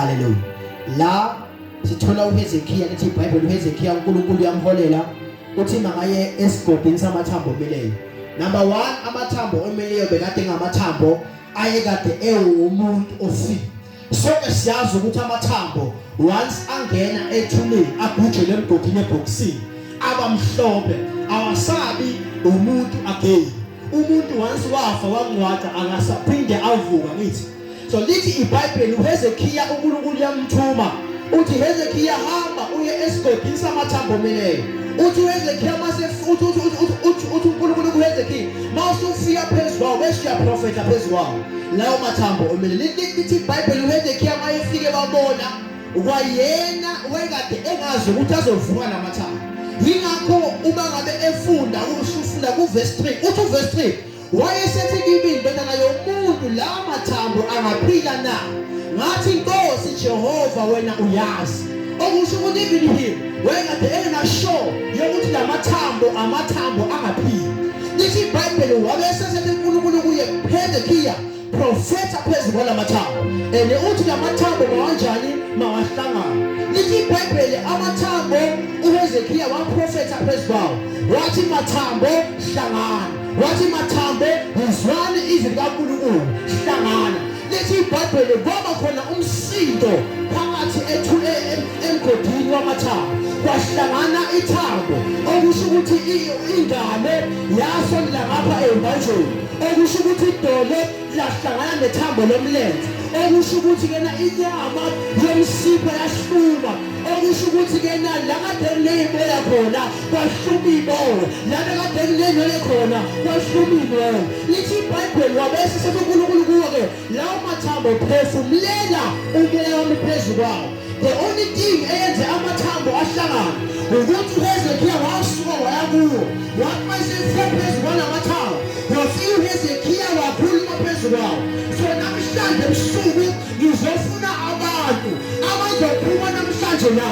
Haleluya. La sithola uHezekiya, lithi iBhayibheli uHezekiya uNkulunkulu uyamholela, uthi makaye esigodini samathambo omileyo. Number 1, amathambo omileyo bekade ngamathambo ayekade ewumuntu ofile. Sonke siyazi ukuthi amathambo once angena ethuneni agujele emgodini ebhokisini abamhlophe, awasabi umuntu again. Umuntu once wafa wangcwatshwa akasaphinde avuka ngithi. So lithi iBhayibheli uHezekiya uNkulunkulu uyamthuma, uthi Hezekiya hamba uye esigodini samathambo omileyo. Uthi uHezekiya mase uthi uthi uthi uthi uNkulunkulu kuHezekiya mawusufika phezu kwawo bese uyaprofetha phezu kwawo lawo mathambo omile. Lithi iBhayibheli uHezekiya mayefike wabona kwayena wayekade engazi ukuthi azovuka lamathambo. Yingakho uma ngabe efunda usufunda kuverse 3, uthi uverse 3 wayesethi kimi, ndodana yomuntu, la mathambo angaphila na? Ngathi, Nkosi Jehova, wena uyazi. Okusho ukuthi even him wayekade engenasure yokuthi la mathambo amathambo angaphili. Lithi iBhayibheli wabe esesethi uNkulunkulu kuye, Hezekiya, profetha phezu kwalamathambo. And uthi lamathambo mawanjani? Mawahlangana. Lithi iBhayibheli amathambo uHezekiya waprofetha phezu kwawo, wathi mathambo hlangana, wathi mathambo yizwani izwi likaNkulunkulu, hlangana. Lithi iBhayibheli kwaba khona umsindo phakathi emgodini wamathambo, kwahlangana ithambo, okusho ukuthi ingane yasondela ngapha embanjeni, okusho ukuthi idolo lahlangana nethambo lomlenze, okusho ukuthi kena inyama yomsipha yahluma, okusho ukuthi kena la kade kuney'boya khona kwahluma iy'boya, lana kade kunenwele khona kwahluma iy'nwele. Lithi iBhayibheli wabese sethi uNkulunkulu kuwo-ke lawo mathambo phefumulela umoya wami phezu kwawo. The only thing eyenze amathambo ahlangana ukuthi uHezekiya wasuka waya kuwo, wathi mayesefika phezu kwalamathambo wafika uHezekiya wakhuluma phezu kwawo. So namhlanje ebusuku ngizofuna abantu abazophuma namhlanje la.